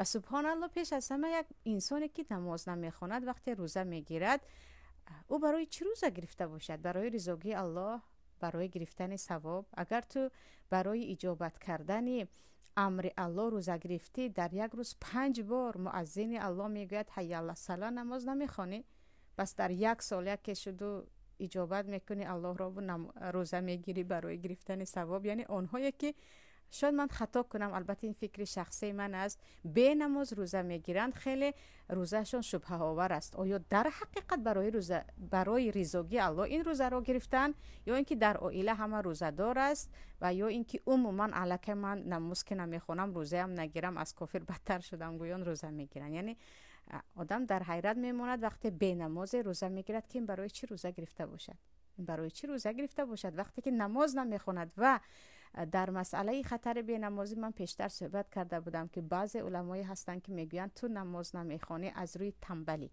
Ва субҳоналлоҳ, пеш аз ҳама як инсоне ки намоз намехонад, вақте рӯза мегирад, ӯ барои чӣ рӯза гирифта бошад? Барои ризогии Аллоҳ, барои гирифтани савоб? Агар ту барои иҷобат кардани амри Аллоҳ рӯза гирифтӣ, дар як рӯз 5 бор муаззини Аллоҳ мегӯяд ҳайя алассала, намоз намехонӣ, пас дар як сол яке шуду иҷобат мекунӣ Аллоҳро рӯза мегирӣ барои гирифтани савоб. Яъне онҳое ки, шояд ман хато кунам, албатта ин фикри шахсии ман аст, бенамоз рӯза мегиранд, хеле рӯзаашон шубҳаовар аст. Оё дар ҳақиқат барои ризогии Аллоҳ ин рӯзаро гирифтанд, ё ин ки дар оила ҳама рӯзадор аст, ва ё ин ки умуман аллакай ман намоз ки намехонам, рӯзаам нагирам, аз кофир бадтар шудам гӯён рӯза мегиранд. Яъне одам дар ҳайрат мемонад, вақте бенамозе рӯза мегирад, ки ин барои чӣ рӯза гирифта бошад? Барои чӣ рӯза гирифта бошад, вақте ки намоз намехонад? Ва дар масъалаи хатари бенамозӣ ман пештар суҳбат карда будам, ки баъзе уламое ҳастанд, ки мегӯянд ту намоз намехонӣ аз рӯи тамбалӣ,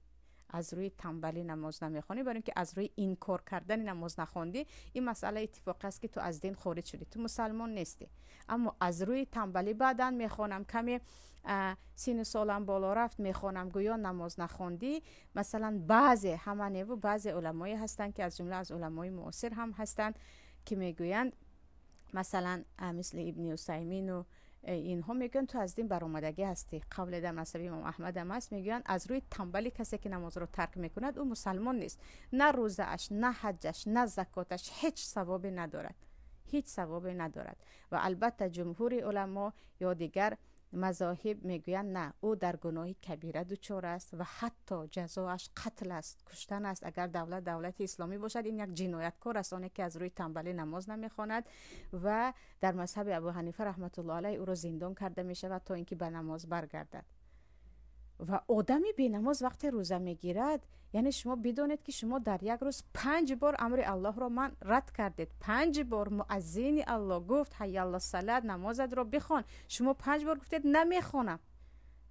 аз рӯи тамбалӣ намоз намехонӣ, барои ин ки аз рӯи инкор кардани намоз нахондӣ, ин масъала иттифоқӣ аст, ки ту аз дин хориҷ шудӣ, ту мусалмон нестӣ. Аммо аз рӯи тамбалӣ, баъдан мехонам, каме сину солам боло рафт, мехонам гӯё намоз нахондӣ. Масалан, баъзе, ҳама неву, баъзе уламое ҳастанд, ки аз ҷумла аз уламои муосир ҳам ҳастанд, ки мегӯянд, масалан, мисли Ибни Усаймину инҳо мегӯянд, ту аз дин баромадагӣ ҳастӣ. Қавле дар мазҳаби имом Аҳмадам аст, мегӯянд, аз рӯи тамбалӣ касе ки намозро тарк мекунад, ӯ мусалмон нест, на рӯзааш, на ҳаҷҷаш, на закоташ ҳеҷ савобе надорад, ҳеҷ савобе надорад. Ва албатта ҷумҳури уламо ё дигар мазоҳиб мегӯянд, на, ӯ дар гуноҳи кабира дучор аст ва ҳатто ҷазоаш қатл аст, куштан аст. Агар давлат давлати исломӣ бошад, ин як ҷинояткор аст, оне ки аз рӯи тамбалӣ намоз намехонад. Ва дар мазҳаби Абу Ҳанифа раҳматуллоҳ алайҳ ӯро зиндон карда мешавад, то ин ки ба намоз баргардад. Ва одами бенамоз вақте рӯза мегирад, яъне шумо бидонед, ки шумо дар як рӯз 5 бор амри Аллоҳро ман рад кардед. 5 бор муаззини Аллоҳ гуфт ҳайя алассалат, намозатро бихон, шумо 5 бор гуфтед намехонам.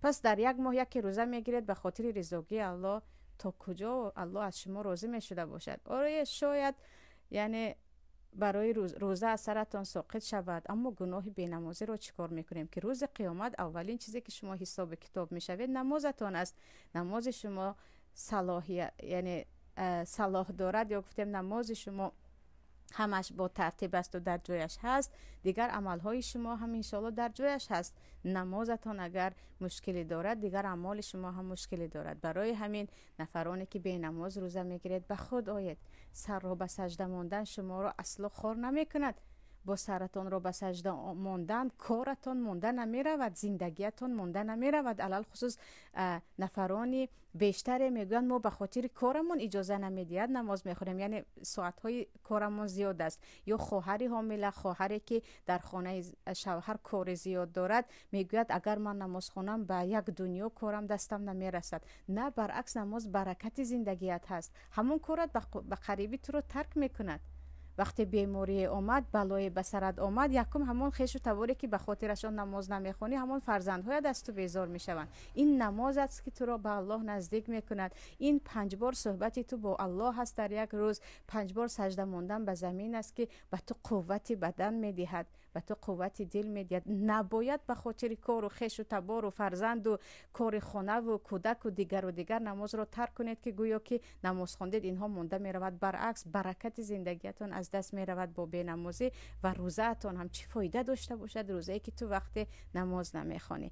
Пас дар як моҳ яке рӯза мегиред ба хотири ризогии Аллоҳ, то куҷо Аллоҳ аз шумо розӣ мешуда бошад? Оре, шояд яъне барои рӯза аз саратон соқит шавад, аммо гуноҳи бенамозиро чӣ кор мекунем, ки рӯзи қиёмат аввалин чизе ки шумо ҳисоби китоб мешавед, намозатон аст. Намози шумо салоҳия, яъне салоҳ дорад, ё гуфтем намози шумо ҳамаш бо тартиб асту дар ҷояш ҳаст, дигар амалҳои шумо ҳам иншоалло дар ҷояш ҳаст. Намозатон агар мушкилӣ дорад, дигар амоли шумо ҳам мушкилӣ дорад. Барои ҳамин нафароне ки бенамоз рӯза мегиред, ба худ оед. Сарро ба сажда мондан шуморо асло хор намекунад. Бо саратонро ба сажда мондан коратон монда намеравад, зиндагиятон монда намеравад. Алалхусус нафарони бештаре мегӯянд, мо ба хотири корамон иҷоза намедиҳад намоз мехонем, яъне соатҳои корамон зиёд аст. Ё хоҳари ҳомила, хоҳаре ки дар хонаи шавҳар кори зиёд дорад, мегӯяд, агар ман намоз хонам, ба як дунё корам дастам намерасад. На, баръакс, намоз баракати зиндагият ҳаст. Ҳамон корат ба қарибӣ туро тарк мекунад. Вақте беморие омад, балое ба сарат омад, якум ҳамон хешу таборе ки ба хотирашон намоз намехонӣ, ҳамон фарзандҳоят аз ту безор мешаванд. Ин намоз аст, ки туро ба Аллоҳ наздик мекунад. Ин 5 бор суҳбати ту бо Аллоҳ ҳаст дар як рӯз. 5 бор сажда мондан ба замин аст, ки ба ту қуввати бадан медиҳад, ба ту қуввати дил медиҳад. Набояд ба хотири кору хешу табору фарзанду кори хонаву кӯдаку дигару дигар намозро тарк кунед, ки гӯё ки намоз хондед, инҳо монда меравад. Баръакс, баракати зиндагиятон аз даст меравад бо бенамозӣ. Ва рӯзаатон ҳам чӣ фоида дошта бошад, рӯзае ки ту вақте намоз намехонӣ?